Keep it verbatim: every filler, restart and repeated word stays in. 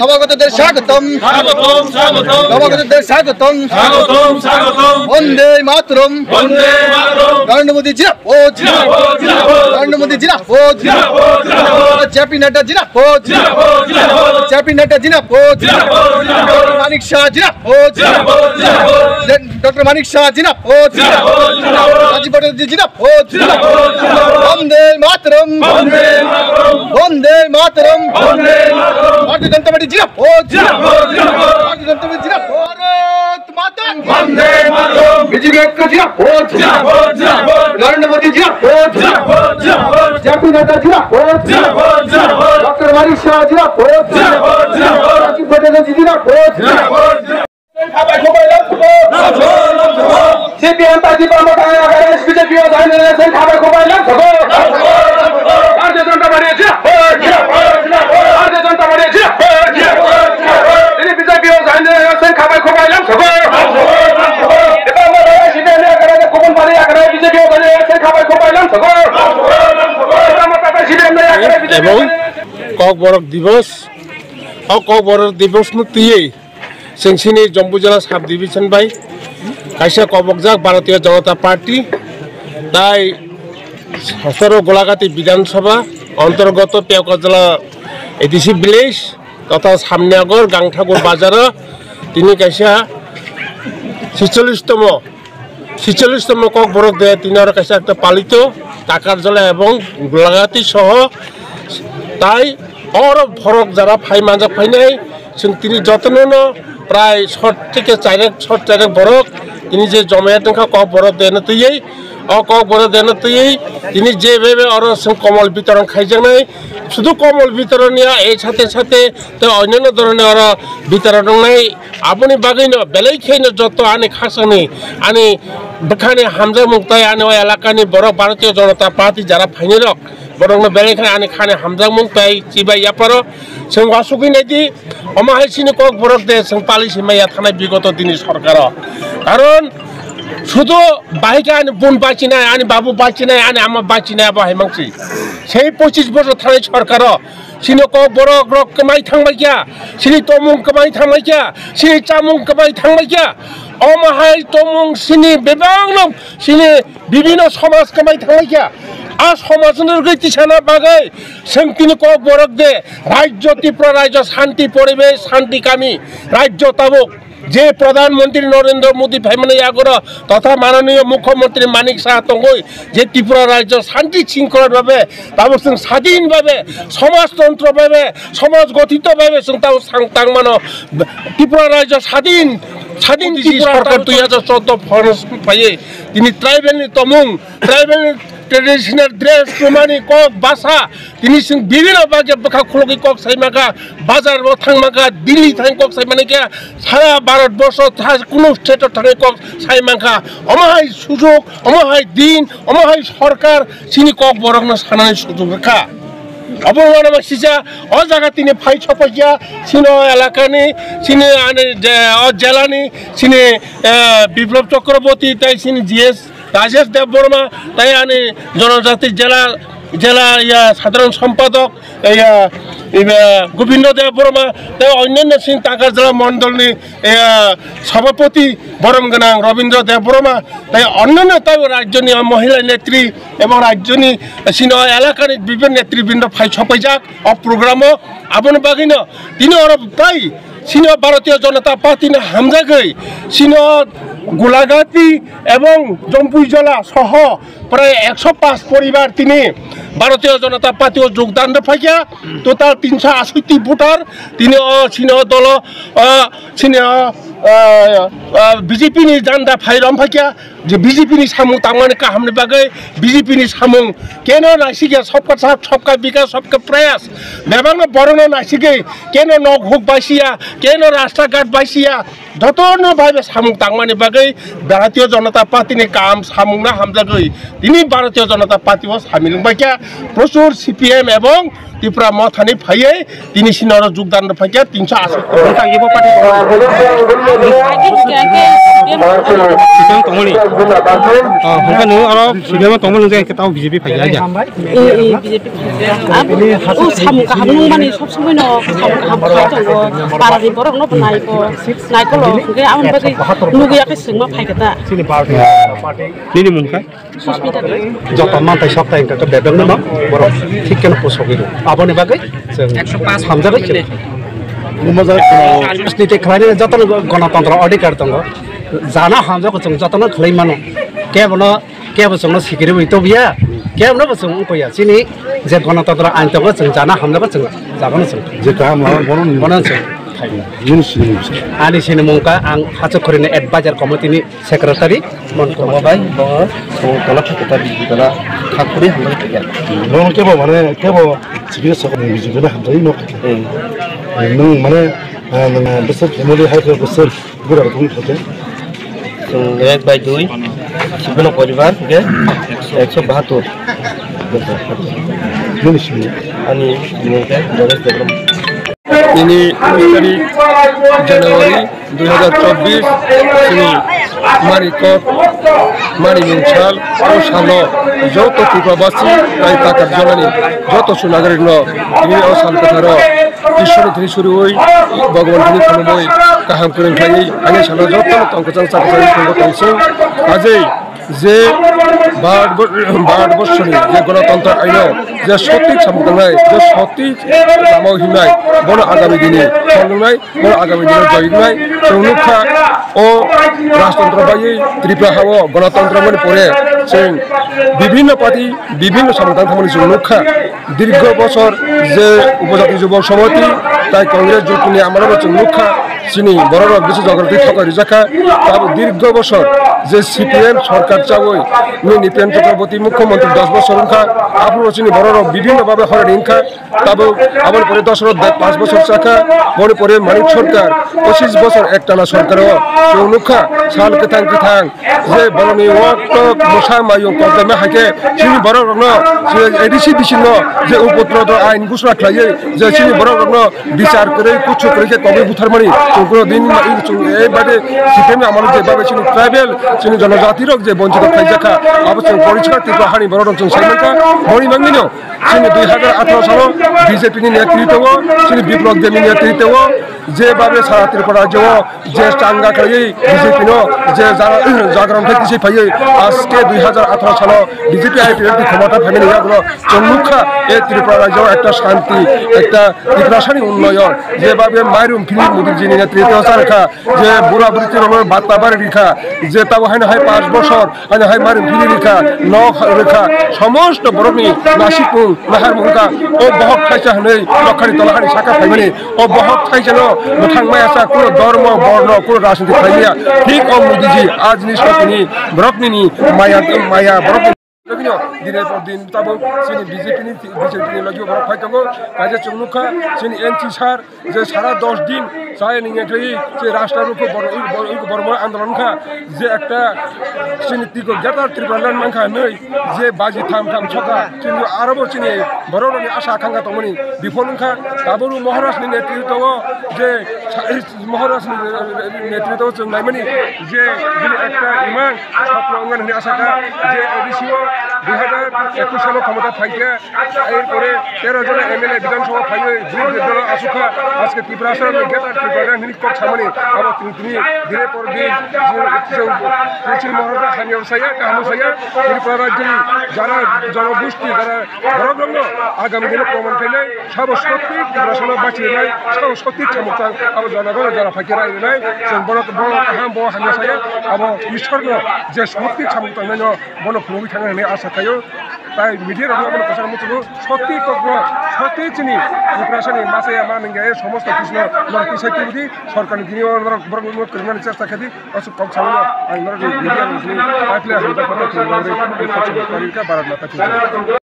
নবাগতদের স্বাগতম। স্বাগতম, স্বাগতম। নবাগতদের স্বাগতম। স্বাগতম, স্বাগতম। বন্দে মাতরম। বন্দে মাতরম। নরেন্দ্র মোদী জিন্দাবাদ। জিন্দাবাদ, জিন্দাবাদ। নরেন্দ্র মোদী জিন্দাবাদ। জিন্দাবাদ, জিন্দাবাদ। জেপি নাড্ডা জিন্দাবাদ। জিন্দাবাদ, জিন্দাবাদ। জেপি নাড্ডা জিন্দাবাদ। জিন্দাবাদ, জিন্দাবাদ। মানিক শাহ জিন্দাবাদ। জিন্দাবাদ, জিন্দাবাদ। ডক্টর মানিক শাহ জিন্দাবাদ। জিন্দাবাদ, জিন্দাবাদ। রাজীব ভট্টাচার্য জিন্দাবাদ। জিন্দাবাদ, জিন্দাবাদ। বন্দে মাতরম। বন্দে মাতরম। বন্দে মাতরম। বন্দে মাতরম। ভারতীয় জনতা পার্টি জিন্দাবাদ। জিন্দাবাদ, জিন্দাবাদ। ভারতীয় জনতা পার্টি জিন্দাবাদ। ভারত মাতা কি। বন্দে মাতরম। বিজেপি ঐক্য জিন্দাবাদ। জিন্দাবাদ, জিন্দাবাদ। নরেন্দ্র মোদী জিন্দাবাদ। জিন্দাবাদ, জিন্দাবাদ। জেপি নাড্ডা জিন্দাবাদ। জিন্দাবাদ, জিন্দাবাদ। ডক্টর মানিক শাহ জিন্দাবাদ। জিন্দাবাদ, জিন্দাবাদ। রাজীব ভট্টাচার্য জিন্দাবাদ। জিন্দাবাদ, জিন্দাবাদ। সিপিএম পার্টি কর্মকর্তা আগামী বিজেপি ও জানিয়ে দিয়েছেন, খাবার খোপায় লাভ হবে। ভারতীয় জনতা পার্টি জিন্দাবাদ। ভারতীয় জনতা পার্টি জিন্দাবাদ। তিনি বিজেপি ও জানিয়ে দিয়েছেন, খাবার খোপায় লাভ হবে। এবং আমরা সিপিএম আগামী কুপন পার্টি আগামী বিজেপি ও জানিয়ে দিয়েছেন, খাবার খোপায় লাভ হবে। এবং Kokborok Divos, o Kokborok Divos no twiwi chwng chini Jampuijala sub division bai kaisa kobokjak Bharatiya Janata Party tai soro Golagati Bidhan Sabha ontorgoto Piyakajala A D C village totha Samniagar Gangthakur bazaro tini kaisa sicholish tomo sicholish tomo Kokborok de tini oro kaisa ekta palito Takarjala ebong Golagati soho tai oro borok jara phai manjak phainai chwng tini jotono no prai sot theke chairek sot chairek borok tini je jomayat wngkha Kokborok de no twiwi o Kokborok de no twiwi tini je bebe oro chwng komol bitoron khaijaknai sudu komol bitoron ya ei sate sate tei onyono dhoroner oro bitoron wngnai. Aboni bagwino belai kheno joto ani khasani, ani bwkhani hamjakmung tai ani o elakani borok Bharatiya Janata Party jara phainai rok, borokno belai kheno ani khani hamjakmung tai chibai yaparo. Chwng wasugwi naidi, omo hai chini Kokborok de chwng pali si maya thanai bigoto dini sorkaro. Karon sudu bahai khe ani bun bachinai, ani babu bachinai, ani ama bachinai abo hai mangsi. Sei pochis bosor thanai sorkaro Chini Kokborok rok kwmai thangbai kha, chini tomung kwmai thangbai kha, chini chamung kwmai thangbai kha. Omo hai tomung chini bebak no chini bibino somaj kwmai thangbai kha. A somaj no rwgwi tisana bagwi chwng tini Kokborok de rajyo Tripura rajyo shanti poribesh, shanti kami rajyo tabuk. Je Pradhan Mantri Narendra Modi phaimani yago totha mananiyo Mukhyamantri Manik Saha tongwi je Tripura rajyo shanti shringkhola bhabe, tabuk chwng sadhin bhabe, somajtontro bhabe, somaj gothito bhabe chwng tabuk sang tangmano. Tripura rajyo sadhin, sadhin Modi ji Tripura sorkar tabuk dui hajar choudo phano phaiwi tini tribal ni tomung, tribal traditional dress, kwmani kok, basa, tini chwng bibino bagya bwkha khulogwi kok sai maka, bazar o thang maka, Delhi thang kok sai mani khe, sara Bharat borsho tha kunu state o thangwi kok sai mankha. Omo hai sujok, omo hai din, omo hai sorkar chini Kokborokno sanani sujok rwkha. Abo wngmano sisa o jaga tini phai sophaikha, chini o elakani, chini ani je, o jelani, chini, eh, Biplab Chakraborty tei chini G S Rajesh Debbarma, tei ani Jonojati jela, jela ya sadharon sompadok, ya, ibe Gobindo Debbarma, tei onnanno chini Takarjala mondolni, ya, sabhapati borom gwnang Robindra Debbarma, tei onnanno tei rajyoni mohila netri ebong rajyoni chini elakani bibhinno netribrindo phai sophaijak o programo. Aboni bagwino tini oro tai chini o Bharatiya Janata Party ni hamjagwi chini o Golagati ebong Jampuijala soho prai ekso paanch poribar tini Bharatiya Janata Party o jogdan rwphaikha. Total tinsho asotti voter tini o chini o dolo, o chini o, o, o B J P ni janda phai romphaikha. Je B J P ni samung tangmani kahamni bagwi B J P ni samung keno naisikya, sabka saath, sabka bikas, sabka prayas. Bebakno borokno naisigwi keno nok huk baisiya, keno rasta ghat baisiya, jotono bai bai samung tangmani bagwi Bharatiya Janata Party ni kaham samungno hamjagwi tini Bharatiya Janata Party o samil wngbaikha. Prochur C P M ebong Tipra Mothani phaiwi tini sini oro jogdan rwphaikha tinsho asotti. Nokha ibo party. Sitwng tongmani. Ah, hwnkhe nwng oro C P M o tongma nwngjak, hwnkhe tamo B J P phai ya. Eh, eh, B J P. Abo, o samung kaham nungmani sob somoi no samung kaham khai tongo. Para ni borok no bo nai bo, nai kolo, hwnkhe aboni bagwi nugwi ya khe swngma phai khe ta. Nini mung kha? Susmita Debbarma. Joto mantai soktai hwnkhe bebak no borok thik khe no pusogwi rw. Aboni bagwi chwng hamjagwi chwng. Rajniti khlaini joto no gonotantro adhikar tongo. Jana hamjago chwng joto no khlai mano. Kebo no Kebo chwngno sikiri bai tobya, kebo no bo chwng wngkha ya. Chini je gonotantro ain tongo, chwng jana hamjago, chwng jagano chwng. Je kaham lama bono ni. Bono chwng. Nini sini. Ani sini mungka ang Hachukkhuri ni advisor committee ni secretary. Mon tongma bai bo bo tola kha kota di tola kha khuri hamjago ya. Bono kebo mane kebo sikiri sokni bijibina hamjai no. Hmm. Nung mane, ah, nung besar family hai ko besar. Gura rok wngkha khe? Chwng ek bai dui, chibino poribar hwnkhe ekso bahatur. Nini simi? Ani simi hwnkhe Jogesh Debbarma. Tini tarik January dui hazar chobbish, chini Manikot, Mani Mungsal, o salo joto Tripurabasi tai takar jonani joto sunagarikno tini o sal kwtharo Ishwarni thani suriwi, Bhagwan thani khulumwi, kaham kwrwng khlaiwi, ani salo jotono tong kwchang cha kwchang tongo tongsi. Ajai je Bharat bo-, Bharat borsoni je Ganatantro aino je sotik samung tangnai, je sotik lama himnai, bono agami dini tongwinai, bono agami dini joyinai, chwng nukha o rajtantro baiwi Tripura hao Ganatantro mani pore chwng bibhinno party, bibhinno samung tang thangmani chwng nukha. Dirgo bosor je Upojati Jubok Somiti tai Congress jotoni amalono chwng nukha, chini bororok bisi jogroti thokai rijakha. Abo dirgo bosor je C P M sorkar chawi nini Nipen Chakraborty mukhyamantri dos bosor wngkha, aphuru chini bororok bibhinno babe horani wngkha. Tabuk aboni pore Dasarath Deb panch bosor chakha, boni pore Manik Sarkar pochis bosor ektala sorkaro chwng nukha, sal kwthang kwthang je borokni wak tok bwsa mayung koktharma hai khe chini borok rokno je A D C D C no je upotro do ain gusra khlaiwi je chini borok rokno bichar kwrwi kuchu kwrwi khe kobwi butharmani chwng kuro din ma-, chwng ei bade C P M ni amalo je babe chini tribal chini jonojati rok je bonchito khlaijakha abo chwng poriskar Tripura hani borok rok chwng sai mankha boni bagwino chini dui hazar atharo salo B J P ni netritwo chini Biplab Deb ni netritwo je babe sara Tripura rajyo je changa khlaiwi B J P no je ja-, jagran thai tisi phaiwi aske dui hazar atharo salo B J P I P F T khomota phaimani yagulo chwng nukha e Tripura rajyo ekta shanti, ekta Tiprasani unnoyon, je babe mairum phili Modi ji ni netritwo charkha, je bura buri tirokno batta bari rikha, je tabo haino hai panch bosor Ani hai mari phiri rikha, nok rikha, somosto borokni nasikmung, naharmung wngkha. O bohok thaisa hwnwi nokhani tola hani saka phaimani. O bohok thaisano bwthang maya sa kuno dhormo, borno, kuno rajniti khlaimaya. Thik o Modiji, a jinis no tini borokni ni maya, maya borokni. Dine por din tabuk chini B J P ni, B J P ni logi borok phai tongo. Kaisa chwng nukha, chini N C sir, je sara dos din chaya ningya khlaiwi je rasta rokho bor-, bor-, bormo andolon kha, je ekta chini tiko greater Tripura land mankha hinwi je baji tham tham sokha, chini aro bo chini borok rokni asa akhangkha tongmani bifol wngkha. Tabuk Maharaj ni netritwo je sa-, Maharaj ni netritwo chwng naimani je bini ekta imang sapno wngmani hinwi asa kha je A D C o dui hazar ekush salo khomota phaikhe Erpore tero jona M L A Bidhan Sabha phaiwi bridge dolo asukha, aske Tiprasa ni greater Tripura hini kok samani abo tini tini dire por din je chini mohorta hamya saya kaham saya Tripura rajyoni jara jonogosti jara borok rokno agami dino proman khainai sabo sotik Tiprasa no bachinai sabo sotik samukchang abo jonogon jara phaikhe rai rinai chwng borok borok kaham bo hamya saya abo Ishwar no je sotik samukchang no bono phunugwi thangna hinwi asa khaio. Tai media rok abono kwcharo muchungo soti kokno soti chini Tiprasani machaya ma ningya somosto kisno norok tisai tubudi sorkarni dini o norok borok no kwrwngmani chesta khadi aswk kok sawi ang norok media rok ni aphle hamjakma tongwi kok sawi ka Bharat Mata ki jai.